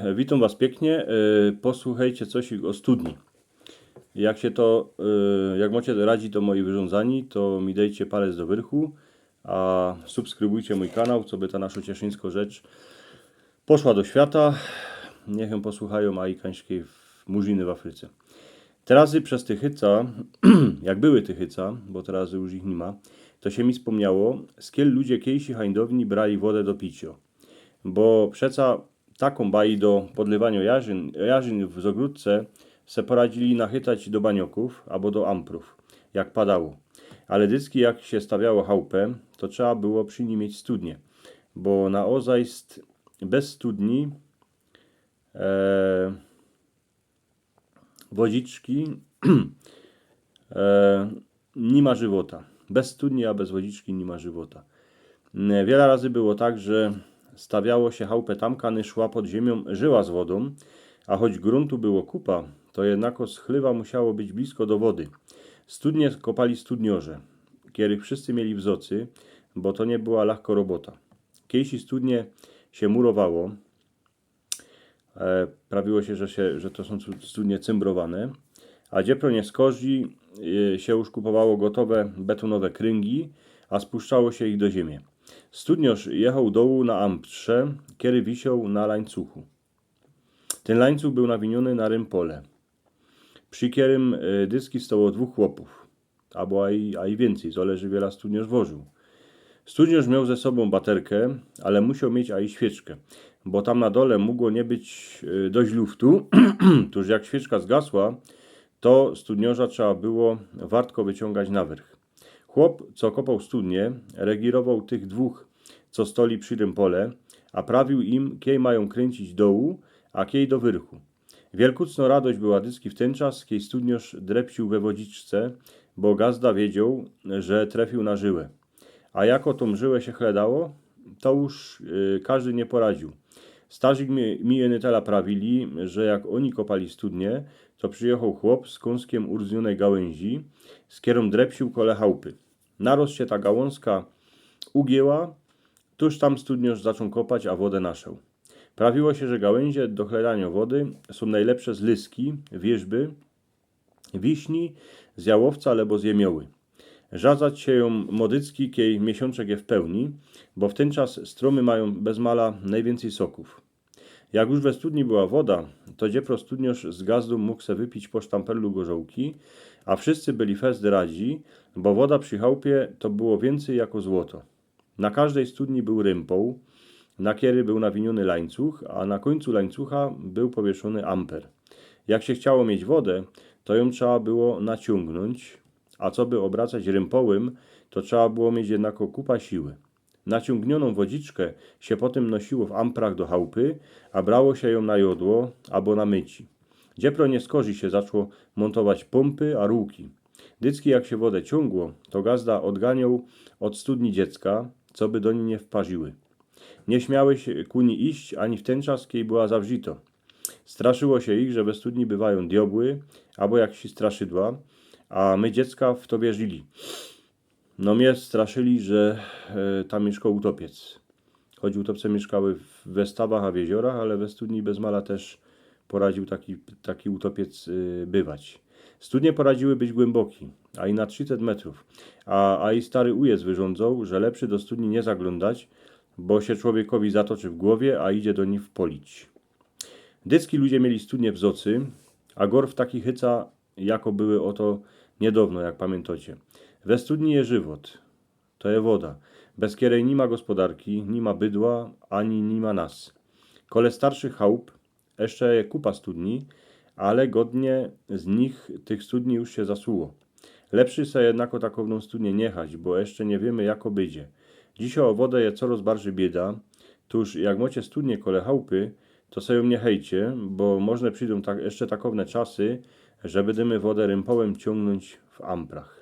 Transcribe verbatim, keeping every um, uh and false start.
Witōm was piyknie. E, posłuchejcie coś o studni. Jak sie to, e, jak mocie radzi to moje wyrządzanie, to mi dejcie palec do wyrchu, a subskrybujcie mōj kanał, coby ta naszo cieszyńsko rzecz poszła do świata. Niych jōm posłuchajōm, a i kańskie murziny w Afryce. Terazy przez Tychyca, jak były Tychyca, bo terazy już ich ni ma, to sie mi spōmniało, z kiel ludzie kiejsi hańdowni brali woda do picio. Bo przeca takōm baj do podlywanio jarzyn, jarzyn w zogrodce se poradzili nachytać do baniokōw abo do amprōw, jak padało. Ale dycki jak sie stawiało chałpy, to trzeba było przi nich mieć studnie, bo na ozajst bez studni, e, wodziczki, e, ni ma żywota. Bez studni, a bez wodziczki ni ma żywota. Mm, wiela razy było tak, że stawiało sie chałpy tam, kany szła pod ziemiōm żyła z wodōm, a choć grōntu było kupa, to jednako z chlywa musiało być blisko do wody. Studnie kopali studniorze, kerych wszyscy mieli w zocy, bo to niy była lachko robota. Kiejsi studnie sie murowało, e, prawiło sie, że, sie, że to sōm stu-, studnie cymbrowane, a dziepro niy skozi, e, sie już kupowało gotowe betōnowe kryngi, a spuszczało sie ich do ziymie. Studniorz jechoł dołu na amprze, kery wisioł na lańcuchu. Tyn lańcuch bōł nawiniōny na rympole, przi kerym, e, dycki stoło dwōch chłopōw, abo a i, a i wiyncyj, zależy wiela studniorz woziōł. Studniorz mioł ze sobōm baterkã, ale musioł mieć a i świyczkã, bo tam na dole mogło niy być, e, dość luftu. Tōż jak świyczka zgasła, to studniorza trzeba było wartko wyciōngać na wyrch. Chłop, co kopoł studnie, regirowoł tych dwōch, co stoli przi rympole, a prawiōł im, kiej majōm kryńcić dołu, a kiej do wyrchu. Wielkucno radość była dycki w tyn czas, kiej studniorz drepciōł we wodziczce, bo gazda wiedzioł, że trefiōł na żyłã. A jako tōm żyłã sie chledało, to już, y, kożdy niy poradziōł. Starzi mi, mi jenytela prawili, że jak ôni kopali studnie, to przijechoł chłop z kōnskiym urzniōnyj gałyńzi, z kerōm drepciōł kole chałpy. Naroz sie ta gałōnzka ugięła, tōż tam studniorz zaczōn kopać, a wodã naszoł. Prawiło sie, że gałyńzie do chledanio wody sōm nojlepsze z lyski, wierzby, wiśni, z jałowca abo z jemioły. Żadać sie jōm mo dycki, kiej miesiōnczek je w pełni, bo w tyn czas strōmy majōm bez mala nojwiyncyj sokōw. Jak już we studni była woda, to dziepro studniorz z gazdōm mōg se wypić po sztamperlu gorzołki, a wszyscy byli fest radzi, bo woda przi chałpie to było wiyncyj jako złoto. Na kożdej studni bōł rympoł, na kery bōł nawiniōny lańcuch, a na kōńcu lańcucha bōł powieszōny amper. Jak sie chciało mieć wodã, to jōm trzeba było naciōngnōńć, a coby obracać rympołym, to trzeba było mieć jednako kupa siły. Naciōngnioną wodziczkã sie potym nosiło w amprach do chałpy, a brało sie jōm na jodło abo na myci. Dziepro niy skozi sie zaczło mōntować pōmpy a rułki. Dycki jak sie wodã ciōngło, to gazda ôdganiōł ôd studni dziecka, coby do nij niy wparziły. Niy śmiały sie ku nij iść ani w tyn czas, kiej była zawrzito. Straszyło sie ich, że we studni bywajōm diobły abo jaksieś straszydła, a my dziecka w to wierzili. No, mie straszyli, że, e, tam miyszkoł utopiec. Choć utopce miyszkały w, we stawach a w jeziorach, ale we studni bez mala tyż poradził taki, taki utopiec, y, bywać. Studnie poradziły być głymboki, a i na trzicet metrōw. A, a i stary ujec wyrządzoł, że lepszy do studni niy zaglōndać, bo sie człowiekowi zatoczy w głowie, a idzie do nij wpolić. Dycki ludzie mieli studnie w zocy, a gor w takich chyca, jako były ôto niydŏwno, jak pamiyntŏcie. We studni je żywot. To je woda, bez kerej ni ma gospodarki, ni ma bydła, ani ni ma nas. Kole starszych chałup jeszcze je kupa studni, ale godnie z nich tych studni już sie zasuło. Lepszy se jednako takowną studniã niy chać, bo jeszcze niy wiymy, jako bydzie. Dzisiŏj ô wodã je coroz bardzij bieda, tōż jak mŏcie studnie kole chałupy, to se jã niy chejcie, bo możne przidōm tak, jeszcze takowne czasy, że bydymy wodã rympołym ciōngnōńć w amprach.